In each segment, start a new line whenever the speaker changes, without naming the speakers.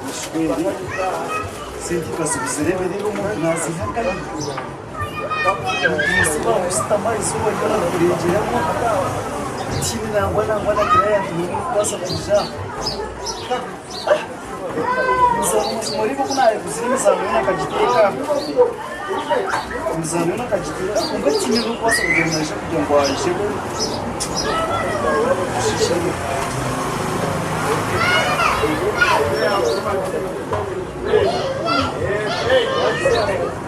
Ekishweri sente bazibuzire ebiriro omuntu naziiha nkahi? Omuntu naasitama eizooba ryona arikurengyeramu tihaine nangwa nangwa na kirayenti n'omwe orikubaasa kwija aha. Emizaano oreeba oku naayeguzire emizaano yoona nkagiteeka aha, emizaano yoona nkagiteeka aha kwonka tihaine n'orikubaasa kugira ngu naija kugira ngu aije kushiisha.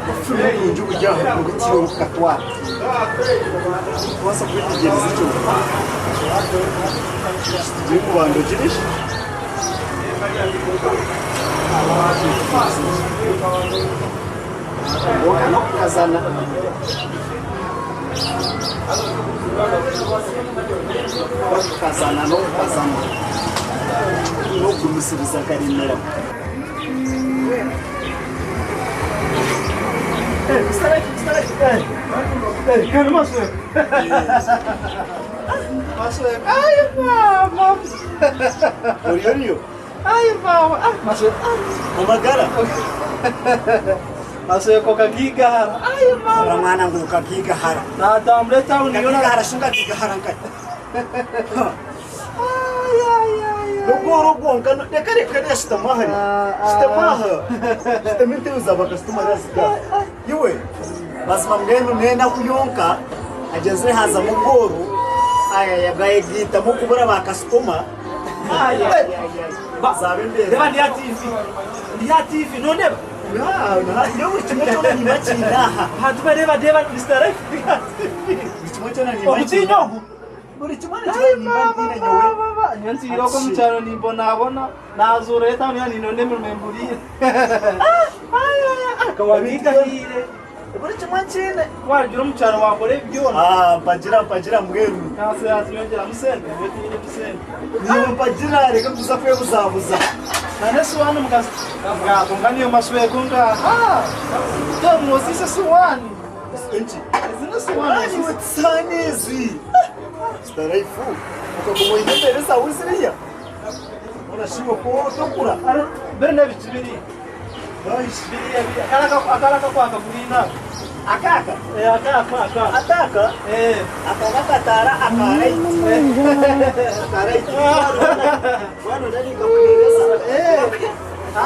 Obufuna oburungi oburi aha kwonka tihaine orikukatwara. Torikubaasa kwetegyereza ekyo tugire ngu bandogire shi? Kwonka n'okukazana. N'okukazana n'okukazana n'okugumisiriza nkaremera. Oriyo oriyo? Omagara? Ora mwana ngu okagigahara. Nkagigahara shi nkagigahara nkahi? N'obworo bwonka reka reka reka shutama aha shutama aha shutama entebe za bakasitoma hariya ziri aha iwe mazima mbwenu n'enaku yonka agyenzire hazamu obworo bwayegaitamu okubura bakasitoma zaaba embeera.
Reba ndi aha TV ndi aha TV nondeeba?
Nyowe buri kimwe kyona nimba nkiine aha.
Abantu bareeba deeba Mister Life ndi aha TV.
Buri kimwe kyona nimba nkiine.
Ogutiine ogu?
Buri kimwe nikiba nimba ntiine nyowe.
Nyowe ntiire okwo omu kyaro nimbonabona, naazuura etauni yaaba ninonda emirimo emburiire. Kawabiikahiire.
Buri kimwe nkiine.
Ku waarugira omu kyaro waakora ebi byona.
Ah, mpagira mpagira mbwenu.
Kanso yaatunyongyeramu sente, nyowe tinyinemu sente.
Niiwe mpagira reka kuza kwebuzabuza.
Na n'esuwaani omukazi kwonka niyo mashweka ongaha. Noosiisa esuwaani.
Enki?
Ezi n'esuwaani
Niiwe tisaani ezi. Mister Life okaguma oine embeera zaawe ziriya? Mbwenu shi iwe ku otokura?
Biri n'ebiki biri? Biriya biri. Akara akakwaka guriina aka.
Akaaka?
Eh, akaaka aka.
Akaaka?
Eh.
Aka n'akataara aka light. Aka light. Waanoona ninkakuheereza.
Eh.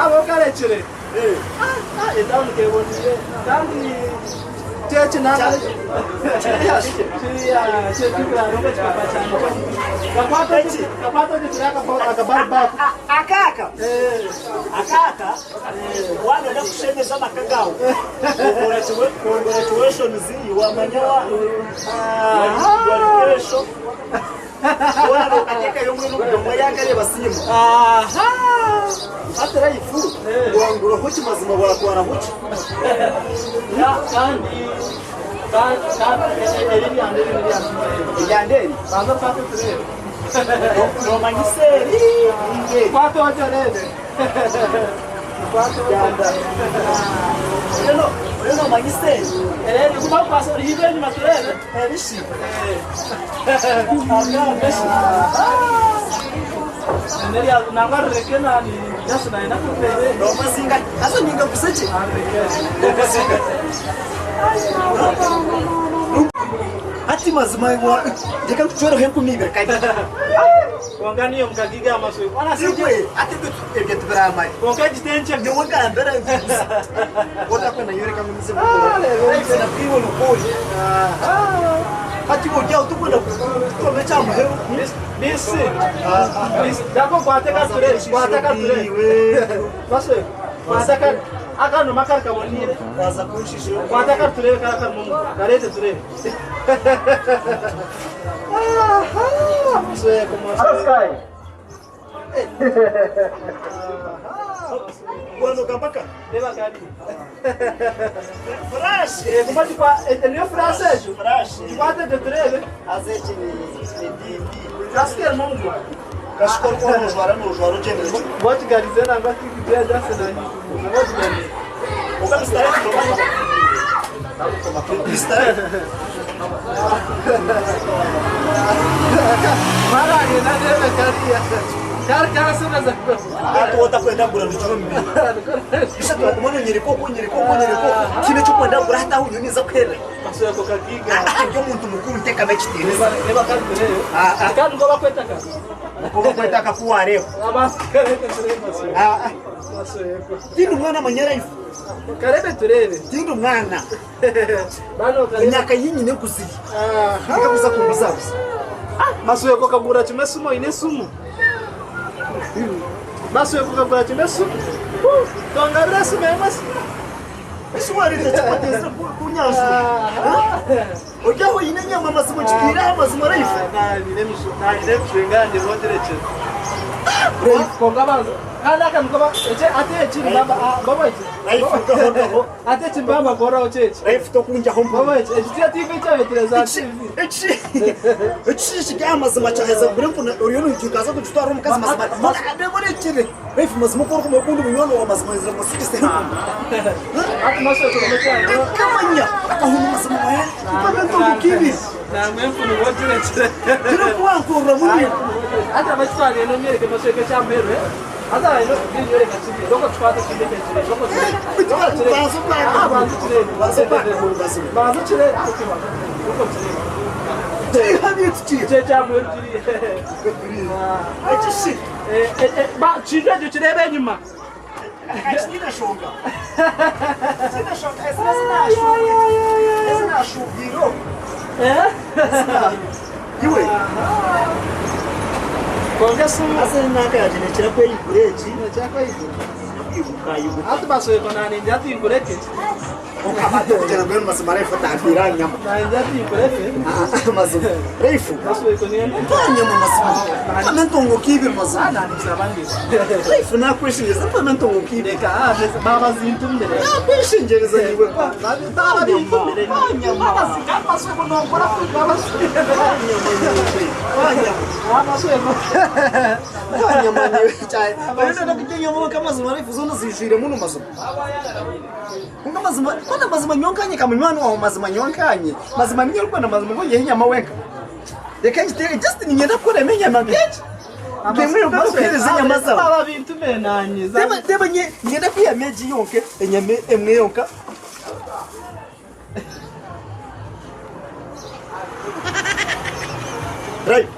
Aba okarekire.
Eh.
Etauni keboniire kandi kyeki
Akaaka akaaka waaba kushemeza amaka gaawe congratulations wamanya wa Waaba okateekayo mbwenu buri omwe yaakareeba siima. Hati life wanguraho ki mazima waatwaraho ki? Eryanda eri? Noomanyisa eri ninga eri? Oriyo noomanyisa eri? Eri shi? Nompa zingahi? Haza ningaguza gye. Nompa zingahi? Hati mazima reka nkucwereho 2000 kare. Iwe hati ebyo tibiramara. Nyowe ngambira nkuguza. Otakwenda nyowe reka ngumize mukoro. Nabwiwe nukuri. Hati iwe ori aho tokwenda kutoma ekya muheru.
Bisi. Bisi. Dako kwate kature, kwate kature. Baswe. Kwate ka akano makari kabonire.
Waza kunshishira.
Kwate kature kara karimo. Karete ture. Aha, maswe kuma.
Sky. Wanoga mpaka.
Reba kari.
Flash.
Eh, kuma chikwa niyo flash ejo.
Flash.
Chikwate je turebe.
Haza eki ni ni DD.
Kasiker mungu.
Kashikora kuba nojwara nojwara ogyendere kimwe.
Bwakigarize nangwa tikigya jase nani. Bwakigarize.
Oga Mister Life nomanya? Mister Life.
Mara agenda nebe kariya. Kari karasemeza
Hati otakwenda kugura nukira omu mubiri. Ishe twaguma nonyereka oku onyereka oku onyereka oku tihaine eky'okwenda kugura hati aho nyowe ninza kuherera.
Masweko kagiga.
Ndi omuntu mukuru nteekamu ekitiinisa.
Reba kari turebe.
Ah, ah.
Kandi niko bakweta kare.
Niko bakweta akaku wareeba.
Abantu karebe turebe masweko.
Ah, ah.
Masweko.
Tindi mwana manya life.
Karebe turebe.
Tindi mwana.
Bano karebe.
Emyaka yinyine nkuzire.
Aha.
Ekabuza kumbuzabuza.
Masweko kagura kimwe esimu oine esimu. Masweko kagura kimwe esimu. Tongarira esimu emwe esimu.
Esi wareeta ekikwateeze kunyanzura. Ori aho oine enyama mazima ogitiire aha mazima life. Life tokunjaho mpunu. Eki kiri aha mazima kyaheza kugura empunu oriyo noija okaza kugitwara omukazi mazima reeba orekire life mazima oku orikumanya oku ndi munywani waawe mazima oyenzire ngu osigise empunu. Tinkamanya akahundu mazima waaya Gira oku wankorera muno. Tihamye tukiha. Eki shi
Kintu ekyo kirebe enyuma.
Tihaine nshonga. Tihaine nshonga. Ezi n'ezi ezi naashuubwire oku. Iwe.
Kwonka esimu.
Haza enanka yangye neekira kweyigura egi.
Neekira kweyigura?
Kweyiguka yiguka.
Hati Basweko naningira ati nkureke.
Kugira ngu mazima life otampiire aha nyama.
Naningira ati nkureke.
Mazima life.
Basweko nienda.
Mpa nyama mazima. Mpame entongoka ibiri mazima.
Nanisaba nge.
Life nakweshengyereza mpame entongoka ibiri.
Reka baba zintumire.
Nakweshengyereza iwe mpa.
Baba bintumire.
Mpa nyama.
Baba zikamba Basweko nonkora baba.
Mpa nyama nyowe. Mpa nyama.
Basweko.
Mpa nyama nyowe cyane. Oriyo nokurya enyama kwonka amazima life zoona zijwire muno mazima. Kwonka mazima, hoona mazima nyowe nkanye ka munywani waawe mazima nyowe nkanye. Mazima niinye orikwenda mazima ngu onyiheho enyama wenka. Reka ngiteere just niinyenda kukurema enyama nk'egi. Nkaimwe yonka nkakuheereza enyama zaawe.
Baba bintume nanye.
Reeba reeba nye niinyenda kwihamu egi yonka enyama emwe yonka. Right.